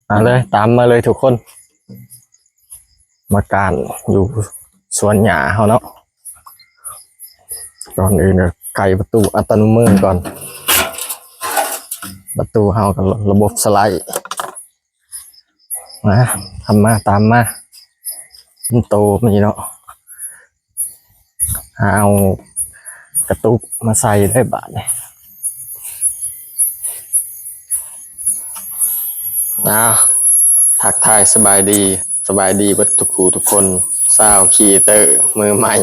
ມາເລີຍ ຕາມມາເລີຍທຸກຄົນ ມາການຢູ່ສວນຫຍ້າເຮົາເນາະ. ກ່ອນອື່ນກໍໄຂປະຕູອັດຕະໂນມືດກ່ອນ ປະຕູເຮົາກໍລະບົບສະໄລ. ມາ ຕາມມາ ຕາມມາ ເປັນໂຕນີ້ເນາະ. ຫາເອົາກະຕຸກມາໃສ່ໄດ້ບາດນີ້. ອ້າວ ທັກທາຍສະບາຍດີ ສະບາຍດີເບິດທຸກຜູ້ທຸກຄົນ ຊາວຄຣີເອເຕີມືໃໝ່.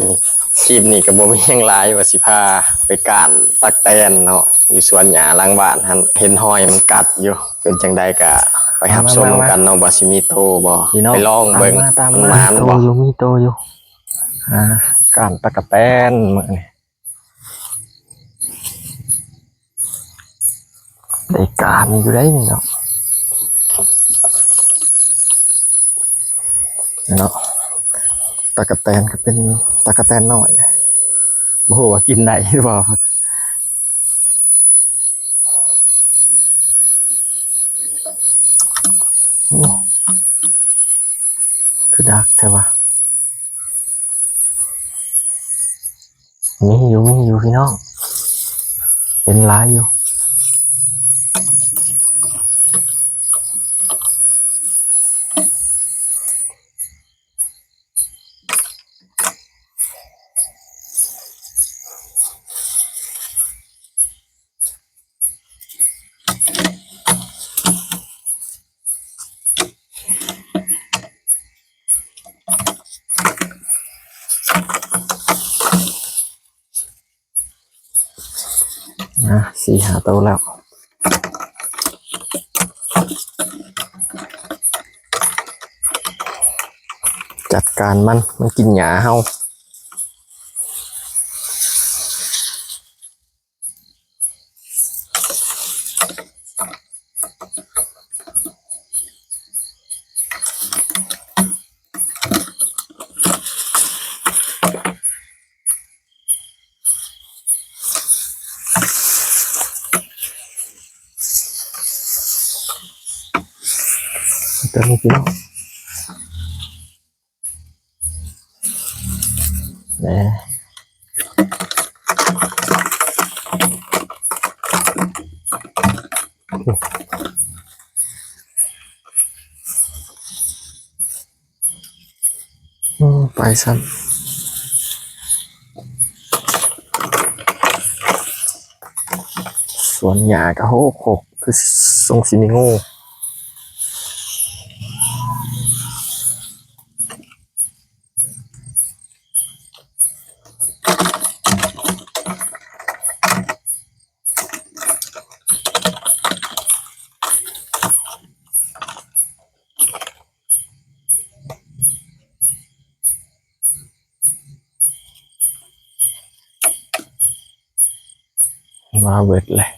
ຄລິບນີ້ກໍບໍ່ມີຫຍັງຫຼາຍ ວ່າຊິພາໄປການຕັກແຕນເນາະ ຢູ່ສວນຫຍ້າຫຼັງບ້ານຫັ້ນ ເຫັນຮອຍມັນກັດຢູ່. ເປັນຈັ່ງໃດກໍໄປຮັບຊົມນຳກັນເນາະ ວ່າຊິມີໂຕບໍ່ ໄປລອງເບິ່ງ ຕາມມາ ຕາມມາ ມັນໝານບໍ່. ມີໂຕຢູ່ ມີໂຕຢູ່. ອ່າ ການຕັກກະແຕນມື້ນີ້ ໄດ້ການຢູ່ໄດ໋ນີ້ເນາະ ເນາະ. ຕັກກະແຕນກໍເປັນຕັກກະແຕນນ້ອຍ ບໍ່ຮູ້ວ່າກິນໄດ້ຫຼືບໍ່. ໂອ້ ຄືດັກແທ້ວະ. ມີຢູ່ ມີຢູ່ພີ່ນ້ອງ ເຫັນຫຼາຍຢູ່. ອ່ະ ສີ່ຫ້າໂຕແລ້ວ ຈັດການມັນ ມັນກິນຫຍ້າເຮົາ. ຕົວນີ້ພີ່ນ້ອງ ແນ່ ໂອ້ ໄປຊ້ຳ. ສວນຫຍ້າກໍໂຫ ໂຄກ ຄືຊົງຊິມີງູ. ມາເບິດເລີຍ.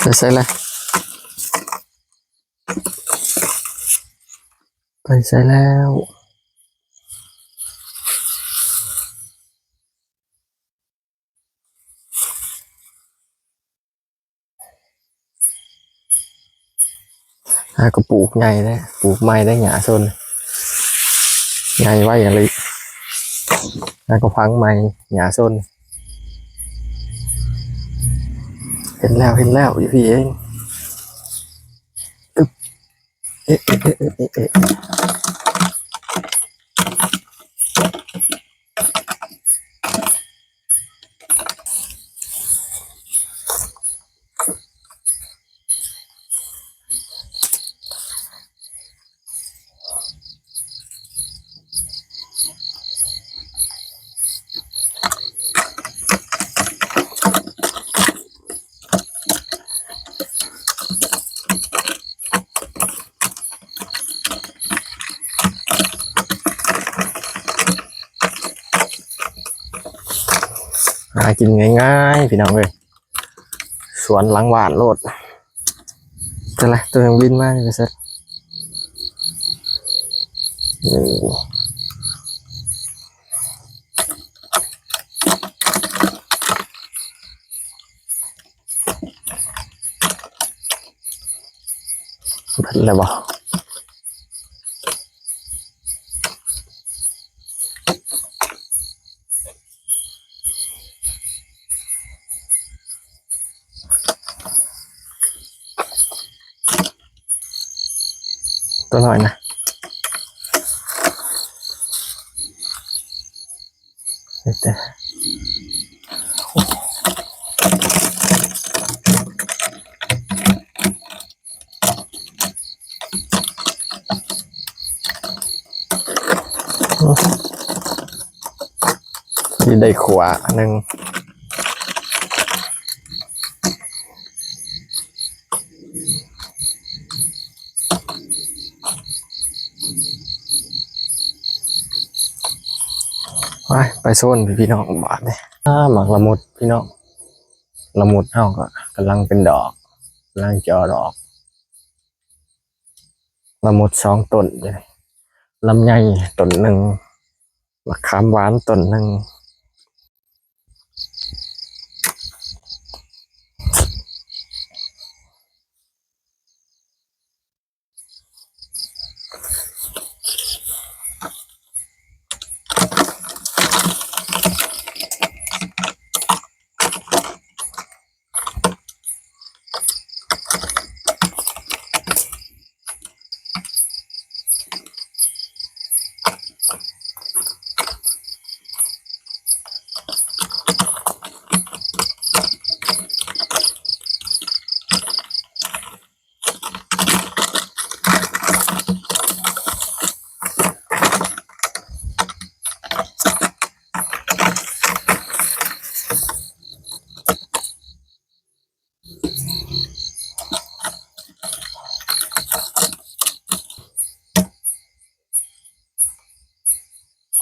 ໄປໃສລະ? ໄປໃສແລ້ວ? ຫາກໍປູກໃຫຍ່ເດ້ ປູກໃໝ່ໄດ້ຫຍ້າຊົນ ໃຫຍ່ໄວອີ່ຫຼີ. ຫາກໍຝັງໃໝ່ ຫຍ້າຊົນ. ເຫັນແລ້ວ ເຫັນແລ້ວ ຢູ່ພີ້ເອງ. ອຶບ ເອະ ເອະ ເອະ ເອະ ເອະ. ຫາກິນງ່າຍໆ ພີ່ນ້ອງເອີຍ ສວນຫຼັງບ້ານໂລດ. ຈັ່ງໃດ ໂຕຍັງບິນມານີ້ ໄປໃສ? ເບິດແລ້ວບໍ່? ຕົວນ້ອຍນະ ນີ້ໄດ້ຂົວໜຶ່ງ ໄປ ໄປໂຊນພີ່ນ້ອງ ບາດນີ້ ອາ ໝາກລະມຸດພີ່ນ້ອງ ລະມຸດເຮົາກໍກຳລັງເປັນດອກ ກຳລັງຈໍດອກ ລະມຸດສອງຕົ້ນ ລຳໄຍຕົ້ນໜຶ່ງ ໝາກຂາມຫວານຕົ້ນໜຶ່ງ.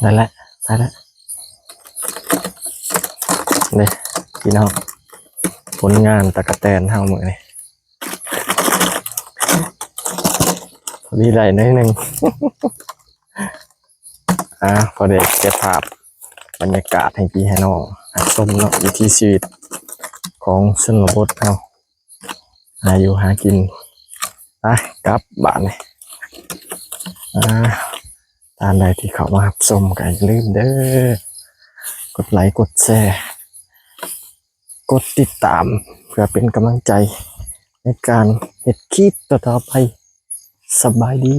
ໄດ້ແລ້ວ ໄດ້ແລ້ວ ນີ້ພີ່ນ້ອງ ຜົນງານຕະກະແຕນເຮົາມື້ນີ້ ພໍດີໄດ້ໜ້ອຍໜຶ່ງ. ອາ ພໍໄດ້ເກັບພາບບັນຍາກາດໃຫ້ພີ່ໃຫ້ນ້ອງຮັບຊົມເນາະ ວິຖີຊີວິດຂອງຊົນນະບົດເຮົາ ຫາຢູ່ຫາກິນ. ໄປ ກັບບາດນີ້ ອາ ທ່ານໃດທີ່ເຂົ້າມາຮັບຊົມກໍຢ່າລືມເດີ ກົດໄລ ກົດແຊ ກົດຕິດຕາມ ເພື່ອເປັນກຳລັງໃຈໃນການເຮັດຄລິບຕໍ່ໆໄປ. ສະບາຍດີ.